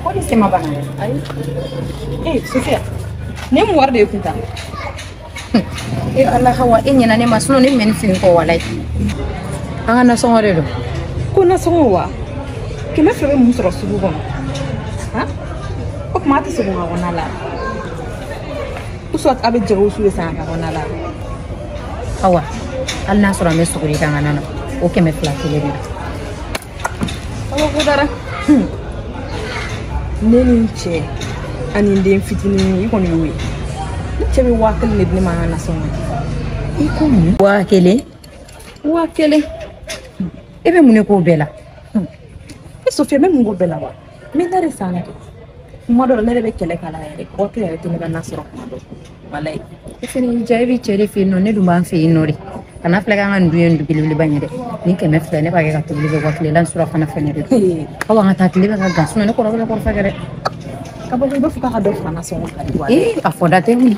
Ko ni sema bana. Ayi. Eh, Sofia. Ne mu wari de ye kun ta. E Ala Hawa, e ɲɛna ne ma sinon ne mɛ ni fini kɔ walayi. An ka nasɔngɔ de don. Ko nasɔngɔ wa? 200 bɛ mun sɔrɔ sugu kɔnɔ? Han? O tuma a tɛ segin ka kɔnɔ la. Ou soit a bɛ jɛgɛ wusu de san ka kɔnɔ la. Hawa, hali n'a sɔrɔ an bɛ sogo de kan ka na o 200 kelen de la. Awa ko dara. Ne ni n cɛ ani n den fitinin i kɔni y'o ye. Ne cɛ bɛ 1000 de di ne ma an ka nasɔngɔ. I ko mun? 1000? 1000. E bɛ mun de k'o bɛɛ la? E Sofia, n bɛ mun k'o bɛɛ la wa? N bɛ na de san kɛ. Kuma dɔ la ne yɛrɛ bɛ kɛlɛ k'a la yɛrɛ. 1000 yɛrɛ tɛ ne ka na sɔrɔ kuma dɔ. Walayi. E fɛnɛ y'i diya e b'i cɛ de fɛ yen nɔ, ne dun b'an fɛ yen nɔ de. Kana filɛ k'an ka nin dun ye nin du belebeleba in ye dɛ. Nin 200 ne b'a kɛ ka tobili kɛ wa tilela surafana fɛnɛ de don. Awa an ka taa tile bɛ ka gan sinon ne kɔrɔ bɛ kɔrɔfɛ kɛ dɛ. Ka bɔ i b'a fɔ k'a ka dɔ fara nasɔngɔ kan. Ee a fɔ da tɛ mun.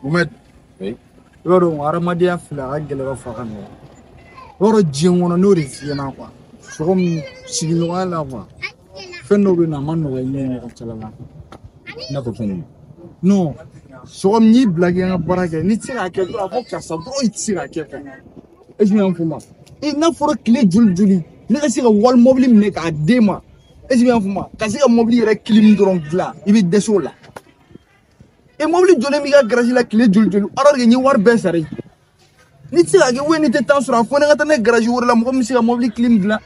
Mohamed, oui. I b'a dɔn hadamadenya filɛ a ka gɛlɛn ka fɔ a ka nɔgɔn. I b'a dɔn diɲɛ kɔnɔ n'o de f'i ɲɛna quoi. Sogo min sigiɲɔgɔnya la quoi. Fɛn dɔw bɛ yen nɔ a ma nɔgɔn i ɲɛ yɛrɛ cɛla la. I n'a fɔ fɛn jumɛn? Non, sogo min y'i bila k'i ka baara kɛ n'i tɛ se k'a kɛ dɔrɔn a fɔ karisa dɔrɔn i tɛ se k'a kɛ quoi. Est-ce que i y'a faamu? E n'a fɔra tile joli joli ne ka se ka wali mobili minɛ k'a d'e ma. Est-ce que i y'a faamu? Ka se ka mobili yɛrɛ clim dɔrɔn dilan i bɛ dɛsɛ o la. E mobili jɔlen b'i ka garage la tile joli joli alors que n ye wari bɛɛ sara n'i tɛ se k'a kɛ ou n'i tɛ temps sɔrɔ a fɔ ne ka taa ne garage wɛrɛ la mɔgɔ min bɛ se ka mobili clim dilan.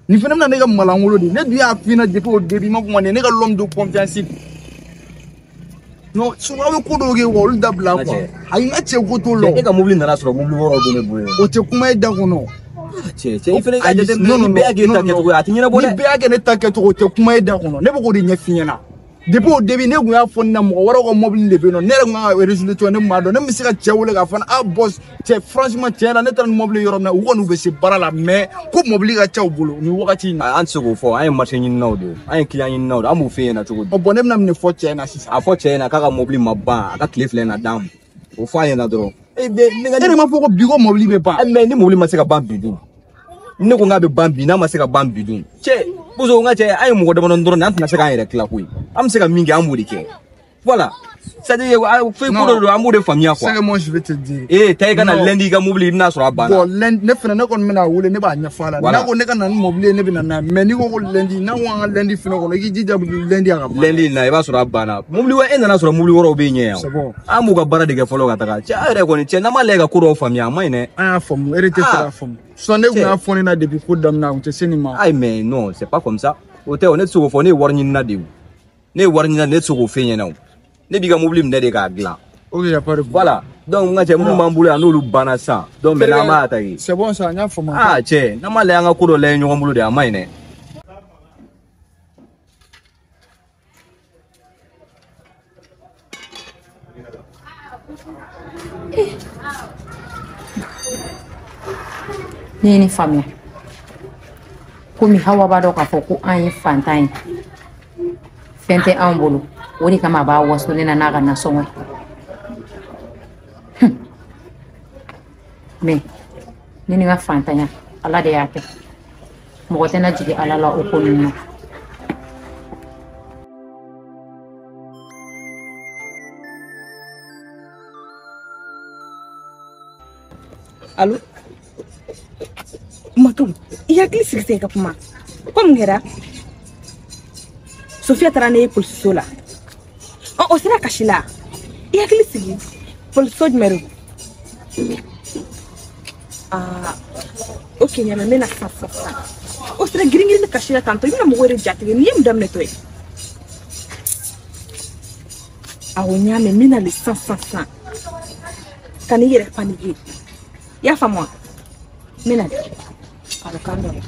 Nin fana bɛna ne ka malangolo de ne dun y'a f'i ɲɛna depuis au début ma kuma nin ye ne ka l'homme de confiance. Non, souvent aw bɛ ko dɔw kɛ wa olu dabila quoi. Ayi n ka cɛ ko t'o la. E ka mobili nana sɔrɔ mobili wɛrɛw bɛ ne bolo yen. O tɛ kuma ye da kɔnɔ. Cɛ cɛ i fana ka jateminɛ ni bɛɛ y'a k'e ta kɛcogo ye a tɛ ɲɛnabɔ dɛ. Ni bɛɛ y'a kɛ ne ta kɛcogo o tɛ kuma ye da kɔnɔ ne bɛ k'o de ɲɛf'i ɲɛna. Depuis au début ne kun y'a fɔ ne na mɔgɔ wɛrɛw ka mobili de bɛ yen nɔ ne yɛrɛ kun kan ka résoudre cogo ne kun b'a dɔn ne bɛ se ka cɛ wele k'a fɔ ah boss cɛ franchement tiɲɛ na ne taara ni mobili yɔrɔ min na u kɔni u bɛ se baara la mais ko mobili ka ca u bolo nin wagati in na. An tɛ se k'o fɔ an ye marché ɲininaw de ye an ye client ɲininaw de ye an b'o f'e ɲɛna cogo di. Bon ne bɛna mun de fɔ cɛ ɲɛna sisan. A fɔ cɛ ɲɛna k'a ka mobili ma ban a ka tile 2 in na d'an ma o fɔ a ɲɛna dɔrɔn. E de ma fɔ ko bi ko mobili bɛ ban. Mais ni mobili ma se ka ban bi dun. Ne ko k'a bɛ ban bi n'a ma se ka ban bi dun. Cɛ Bozo n ka cɛ an ye mɔgɔ damadɔni dɔrɔn de an tɛna se k'an yɛrɛ tila koyi. An bɛ se ka min kɛ an b'o de kɛ. Voilà. C'est-à-dire fɛn ko dɔ don an b'o de faamuya quoi. C'est que moi je vais te dire. Eh taa i ka na lundi i ka mobili i bɛna sɔrɔ a banna. Bon lundi ne fana ne kɔni bɛna wele ne b'a ɲɛfɔ a la. N'a ko ne ka na ni mobili ye ne bɛ na n'a ye mais n'i ko ko lundi n'a ko an ka lundi fana kɔnɔ i k'i jija lundi a ka ban. Lundi na i b'a sɔrɔ a banna. Mobili wɛrɛ e nana sɔrɔ mobili wɛrɛw bɛ yen yan. C'est bon. An b'u ka baara de kɛ fɔlɔ ka taga. Cɛ a yɛrɛ kɔni cɛ n'an m'a lajɛ ka ko dɔw faamuya a ma ɲi dɛ. An y'a faamu e de tɛ fɛ k'a faamu. Sinon ne kun y'a fɔ ne na depuis ko daminɛ a kun tɛ se nin ma. Ayi mais non c'est pas comme ça. O tɛ o ne tɛ se k'o fɔ ne ye wari ɲinina de ye o. Ne ye wari ɲinina ne tɛ se k'o f'e ɲɛna o. Ne b'i ka mobili minɛ de k'a dilan. Ok, y a pas de problème. Voilà. Donc n ka cɛ minnu b'an bolo yan n'olu banna sisan. Donc maintenant an b'a attaquer. C'est bon ça, n y'a faamu. Ah cɛ n'an m'a lajɛ an ka ko dɔ lajɛ ɲɔgɔn bolo de a ma ɲi dɛ. Ne ye nin faamuya. Komi Hawa b'a dɔn k'a fɔ ko an ye fantan ye. Fɛn tɛ anw bolo. O de kama a b'a waso ne na n'a ka nasɔngɔ ye. Mais ne ni n ka fantanya Ala de y'a kɛ. Mɔgɔ tɛna jigin Ala la o ko ninnu na. Allo? Matou, i hakili sigi sisan i ka kuma. Ko mun kɛra? Sofia taara ne ye polisiso la. Ɔ o sera kasi la. I hakili sigi. Polisiso jumɛn don? Aa, ok ɲamɛ n bɛna sisan sisan sisan. O sera girin girin kasi la tantɔ i bɛna mɔgɔw yɛrɛ jatigɛ n'i ye mun daminɛ tɔ ye? Awɔ n y'a mɛn n bɛna le sisan sisan sisan. Ka n'i yɛrɛ paniquer. I y'a faamu wa? N bɛna de. Awɔ k'an bɛn.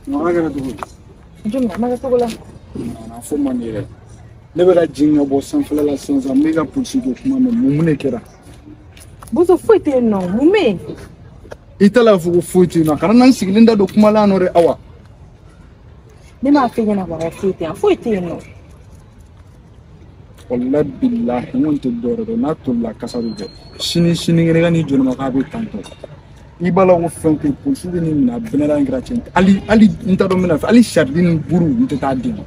Mara kɛra cogo di? Jumɛn a ma kɛ cogo la? A fɔ man di yɛrɛ. Ne bɛ ka jigin ka bɔ sanfɛla la sisan sisan n bɛ ka polisi ko kuma mɛn mun de kɛra? Bozo foyi tɛ yen nɔ mun bɛ yen? I t'a la fɔ ko foyi tɛ yen nɔ, kana na n sigilen da don kuma la yan nɔ dɛ Awa. Ne m'a f'e ɲɛna ko foyi tɛ yan, foyi tɛ yen nɔ. Walahi bilahi n kɔni tɛ dɔwɛrɛ dɔn n'a tolila kasa bɛ bɔ. Sini sinikɛnɛ ka n'i jɔ ne ma k'a bɛ tantɔ. I b'a la ko fɛn tɛ yen, polisiw bɛ n'i minɛ a bɛnna in kɛra tiɲɛ. Hali n t'a dɔn n bɛna fɛ hali sardine ni buru n tɛ taa d'i ma.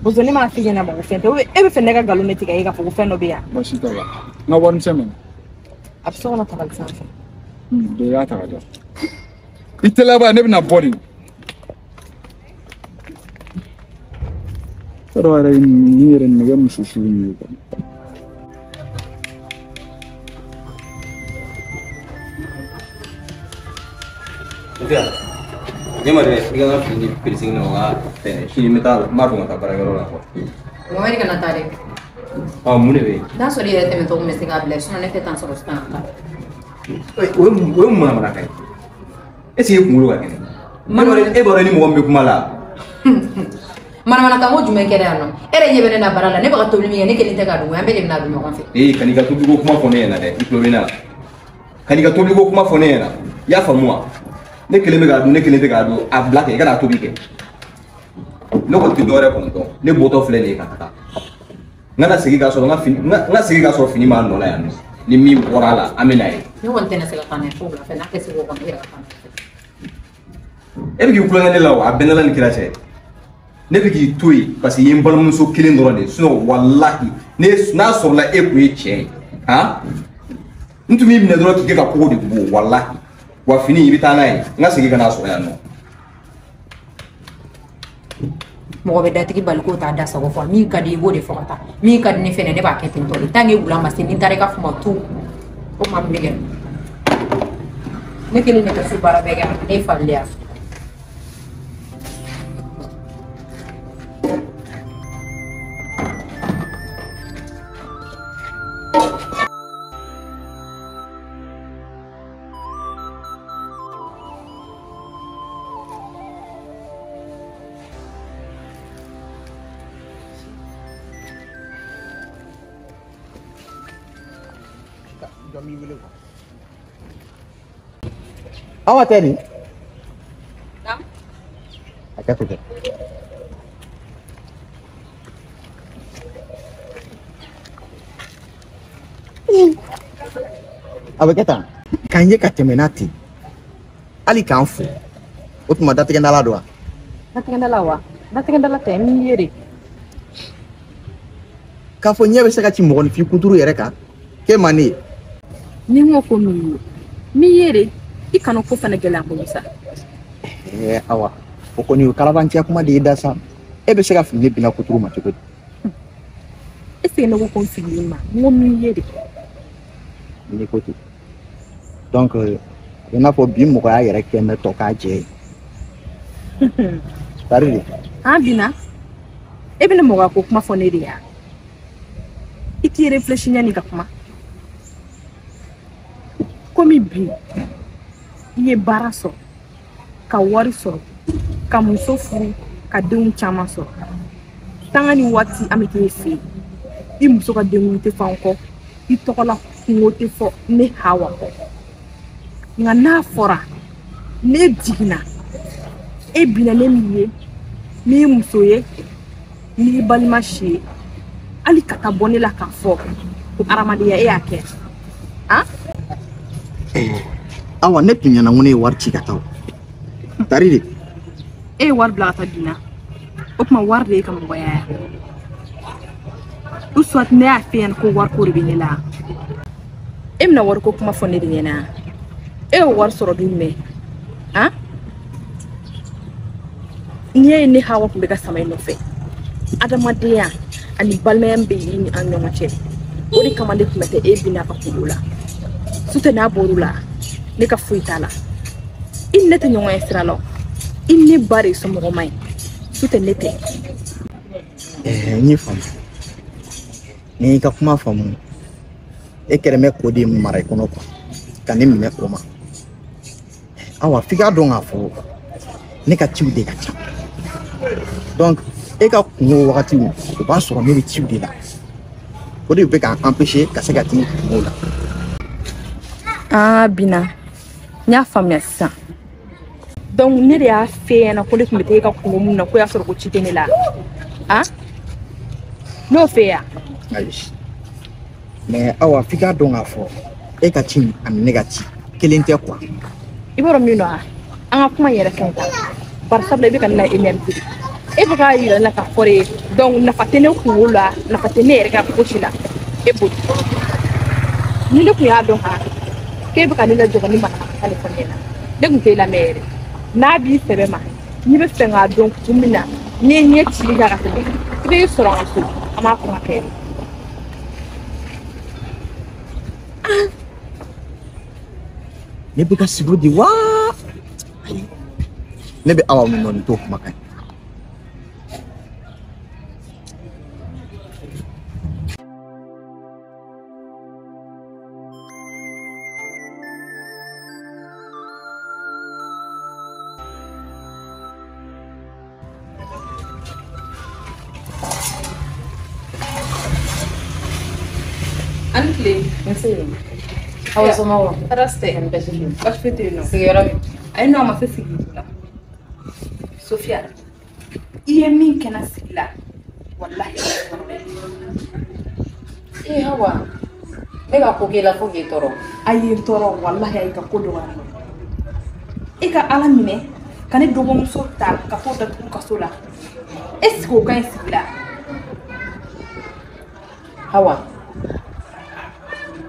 Bozo ne m'a f'i ɲɛna ko fɛn tɛ, e bɛ fɛ ne ka nkalon de tigɛ e k'a fɔ ko fɛn dɔ bɛ yan. Baasi t'a la, n ka warimisɛn minɛ. A bɛ so kɔnɔ tabali sanfɛ. Dɔ y'a ta ka di. I tɛ laban ne bɛna bɔ de. Yɔrɔ yɛrɛ nin yɛrɛ nɛgɛ muso sugu min ye kɔni. Ne ma dɛ, i ka n ka fini di peresigi na o ka fɛn sini n bɛ taa n b'a dɔn ka taa baarakɛyɔrɔ la quoi. Mohamed kana taa dɛ. Ɔ mun de bɛ yen? N'a sɔrɔ i yɛrɛ tɛmɛtɔ kun bɛ se k'a bila sinon ne tɛ tan sɔrɔ sisan ka taa. O ye mun manamanakan ye? Est ce que i kunkolo ka kɛnɛ? E b'a dɔn ni mɔgɔ min bɛ kuma la. Manamanakan ko jumɛn kɛra yan nɔ? E yɛrɛ ɲɛ bɛ ne na baara la, ne bɛ ka tobili min kɛ ne kelen tɛ k'a dun, an bɛɛ de bɛna dun ɲɔgɔn fɛ. Ee kan'i ka tobiliko kuma fɔ ne ɲɛna dɛ, i tulo bɛ ne la. Kan'i ka tobiliko kuma fɔ ne ɲɛna, i y'a faamu wa? Ne kelen bɛ k'a dun, ne kelen tɛ k'a dun, a bila kɛ i kana tobi kɛ. Ne kɔni tɛ dɔwɛrɛ kɔni dɔn, ne bɔtɔ filɛ nin ye ka taga. N kana segin k'a sɔrɔ n ka fini, n ka segin k'a sɔrɔ fini b'a nɔ la yan nɔ. Ni min bɔra a la, an bɛ n'a ye. Ne kɔni tɛna se ka taa n'a ye fo wula fɛ, n'a tɛ se k'o kɔni, i yɛrɛ ka taa n'a ye. E bɛ k'i kulonkɛ ne la o, a bɛɛ n'Ala ni kira cɛ. Ne bɛ k'i to yen parce que i ye n balimamuso kelen dɔrɔn de ye, sinon walahi n'a sɔrɔla e kun ye cɛ ye, han, n tun b'i minɛ dɔrɔn k'i kɛ ka kogo de bon walahi. Wa fini i bɛ taa n'a ye, n ka segin ka n'a sɔrɔ yan nɔ. Mɔgɔ bɛ datigi bali k'o t'a da sago fɔ, min ka di i b'o de fɔ ka taa, min ka di ne fɛnɛ ne b'a kɛ ten tɔ de, tant que wula ma se ni n taara i ka fuma tu o ma min bɛ kɛ. Ne kelen de bɛ so baara bɛɛ kɛ, ne ye fadenya. Awa tɛ nin? A kɛ to kɛ. A bɛ kɛ tan. K'an ye ka tɛmɛ n'a ten. Hali k'an fo. O tuma datigɛndala don wa? Datigɛndala wa? Datigɛndala tɛ min ye de. K'a fɔ ɲɛ bɛ se ka ci mɔgɔninfin kunturu yɛrɛ kan k'e ma ne ye. Ni n ko ko min ye, min ye de. I kana ko fana gɛlɛya n bolo sa. Awa, o kɔni o kalabanciya kuma de y'i da sa. E bɛ se ka fili ne binna kuturu ma cogo di? Est ce que ne ko ko n filili ma? N ko min ye de. N'i ko ten. Donc a bɛ n'a fɔ bi mɔgɔya yɛrɛ kɛ bɛ tɔ k'a jɛ ye. Tari de. Han Bina, e bɛna mɔgɔya ko kuma fɔ ne de ya? I t'i réfléchi yanni ka kuma. Komi bi i ye baara sɔrɔ, ka wari sɔrɔ, ka muso furu, ka denw caman sɔrɔ. Tanga ni waati an bɛ t'e fɛ yen. I muso ka denkundi tɛ fɔ an kɔ, i tɔgɔla kungo tɛ fɔ ne Hawa kɔ. Nka n'a fɔra ne jiginna, e binna ne min ye, n'i muso ye, n'i balima si ye, hali ka taa bɔ ne la k'a fɔ ko hadamadenya e y'a kɛ. Han? Awa ne tun ɲɛna ko ne ye wari ci ka taa o. Tari de. E ye wari bila ka taa Bina. O tuma wari de ye ka mɔgɔya ya. Ou soit ne y'a f'e ɲɛna ko wariko de bɛ ne la. E bɛna wariko kuma fɔ ne de ɲɛna. E y'o wari sɔrɔ don jumɛn? Han? N'i y'a ye ne Hawa tun bɛ ka sama i nɔfɛ, adamadenya ani balimaya min bɛ i ni an ɲɔgɔn cɛ, o de kama ne tun bɛ taa e Bina ka kungo la. Sutɛ n'a bɔr'o la, ne ka foyi t'a la. I ni ne tɛ ɲɔgɔn ye sira la o. I ni ne ba de ye somɔgɔma ye. Sutɛ ne tɛ. N y'i faamu. Ni y'i ka kuma faamu, e kɛlen bɛ k'o de mara i kɔnɔ quoi, ka ne minɛ o ma. Awa f'i k'a dɔn k'a fɔ ne ka ciw de ka ca. Donc e ka kungo wagatiw o b'a sɔrɔ ne bɛ ciw de la. O de bɛ k'an empêcher ka se ka t'i kungo la. Ah Bina, N y'a faamuya sisan. Donc ne de y'a f'e ɲɛna ko ne tun bɛ taa e ka kungo mun na ko y'a sɔrɔ ko ci tɛ ne la. Han? N'o f'e ye. Ayi. Mais Awa f'i k'a dɔn k'a fɔ e ka ci ani ne ka ci kelen tɛ quoi. I b'a dɔn min don wa? An ka kuma in yɛrɛ ka ɲi tan. Bari sabula i bɛ ka ne la énervé. E bɛ k'a yira ne la k'a fɔ de donc nafa tɛ ne kunkolo la, nafa tɛ ne yɛrɛ ka fosi la. E boli. Ni ne tun y'a dɔn kan k'e bɛ ka ne lajɔ ka ne manamanakan de fɔ ne ɲɛna, ne tun t'e lamɛn yɛrɛ. N'a b'i sɛbɛ ma, n'i bɛ fɛ k'a dɔn kun min na, n'i ye ɲɛ cili kɛ ka tɛmɛ, i bɛ sɔrɔ an ka so, an b'a kuma kɛ. Ne bɛ ka sigi o de wa? Ayi. Ne bɛ Awa min dɔn nin t'o kumakan ye. Ani tile. Nse. Awa somɔgɔw? Tɔɔrɔ si tɛ. Baasi tɛ. Baasi foyi tɛ yen nɔ. Sigiyɔrɔ min? Ayi nɔ a ma se sigiyɔrɔ la. Sofiya, i ye min kɛ n na sigi la, walahi. Ee Hawa, ne ka ko k'e la fo k'e tɔɔrɔ. A ye n tɔɔrɔ walahi, a y'i ka ko dɔgɔya n ma. E ka Ala minɛ ka ne dɔgɔmuso ta ka t'o datugu kaso la. Est ce que o ka ɲi sigi la? Hawa,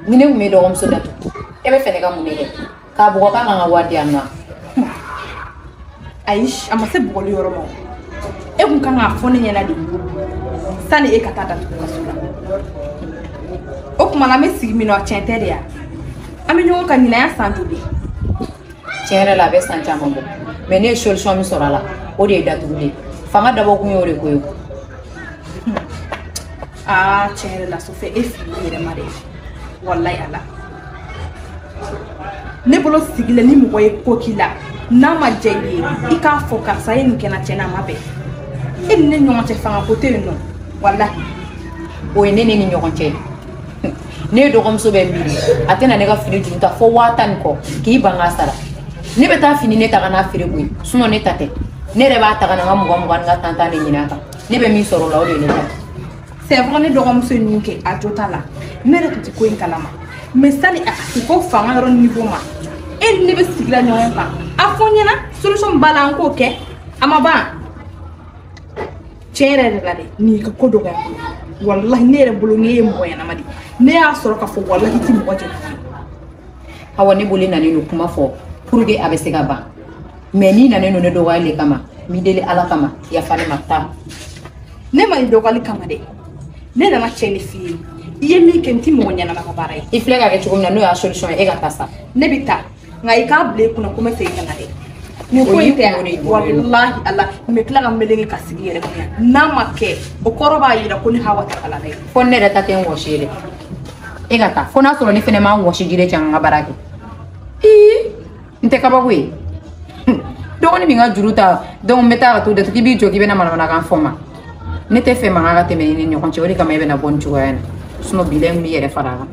ni ne tun bɛ dɔgɔmuso datugu, e bɛ fɛ ne ka mun de kɛ? K'a bugɔ k'a kan ka wari di yan nɔ? Ayi, a ma se bugɔli yɔrɔ ma. E kun kan k'a fɔ ne ɲɛna de sani e ka taa datugu kaso la. O tuma na an bɛ sigi min na, tiɲɛ tɛ de ya? An bɛ ɲɔgɔn kan ɲinan y'a san joli? Tiɲɛ yɛrɛ la a bɛ san caman bɔ. Mais ne ye solution min sɔrɔ a la, o de ye datuguli ye. Fanga dabɔ kun y'o de ko ye. Aa tiɲɛ yɛrɛ la Sofiya, e filila i yɛrɛ ma dɛ. Walayi Ala. Ne bolo sigi la ni mɔgɔ ye ko k'i la, n'a ma diya i ye, i k'a fɔ karisa ye nin kɛ n na, tiɲɛ na a ma bɛn. E ni ne ɲɔgɔn cɛ fanga ko tɛ yen nɔ, walahi. O ye ne ni ɲɔgɔn cɛ. Ne ye dɔgɔmuso bɛ miiri, a tɛna ne ka fini juru ta fo 10,000 ni kɔ k'i ban k'a sara. Ne bɛ taa fini ne ta ka n'a feere koyi, sinon ne ta tɛ. Ne yɛrɛ b'a ta ka na n ka 20 20 ni n ka 10 10 de ɲini a kan. Ne bɛ min sɔrɔ o la, o de ye ne ta. C'est vrai ne dɔgɔmuso ye min kɛ, a jo t'a la. Ne yɛrɛ tun tɛ ko in kalama. Mais sani a ka se fo fanga yɔrɔ niveau ma, e ni ne bɛ sigi la ɲɔgɔn kan. A fɔ n ɲɛna solution b'a la, an k'o kɛ. A ma ban. Tiɲɛ yɛrɛ yɛrɛ la dɛ, nin y'i ka ko dɔgɔya n bolo. Walahi ne yɛrɛ bolo ne ye mɔgɔ ɲɛnama de ye. Ne y'a sɔrɔ k'a fɔ walahi i tɛ mɔgɔ jɛ. Awa ne bolo nalen don kuma fɔ pour que a bɛ se ka ban. Mais n'i nalen don ne dɔgɔyali de kama, n b'i deli Ala kama, yafa ne ma taa. Ne ma nin dɔgɔyali kama dɛ. Ne nana tiɲɛ de f'i ye. I ye min kɛ n ti mɔgɔ ɲɛnama ka baara ye. I filɛ ka kɛ cogo min na n'o y'a solution ye, e ka taa sa. Ne bɛ taa, nka i k'a bila i kunna ko n bɛ segin ka na dɛ. Nin ko in tɛ walahi Ala, n bɛ tila ka meleke ka sigi yɛrɛ kunna. N'a ma kɛ, o kɔrɔ b'a jira ko ni Hawa tɛ kalan dɛ. Fo ne yɛrɛ ta tɛ n wɔsi ye dɛ. E ka taa, fo n'a sɔrɔ ne fɛnɛ m'an wɔsi jire cɛ n ka baara kɛ. Ii, n tɛ kabako ye. Dɔgɔnin min ka juru ta, donc n bɛ taa ka t'o datugu, k'i b'i jɔ k'i bɛna manamanakan fɔ n ma. Ne tɛ fɛ mankan ka tɛmɛ i ni ɲɔgɔn cɛ, o de kama e bɛna bɔ nin cogoya in na. Sinon bi la n b'i yɛrɛ fara a kan.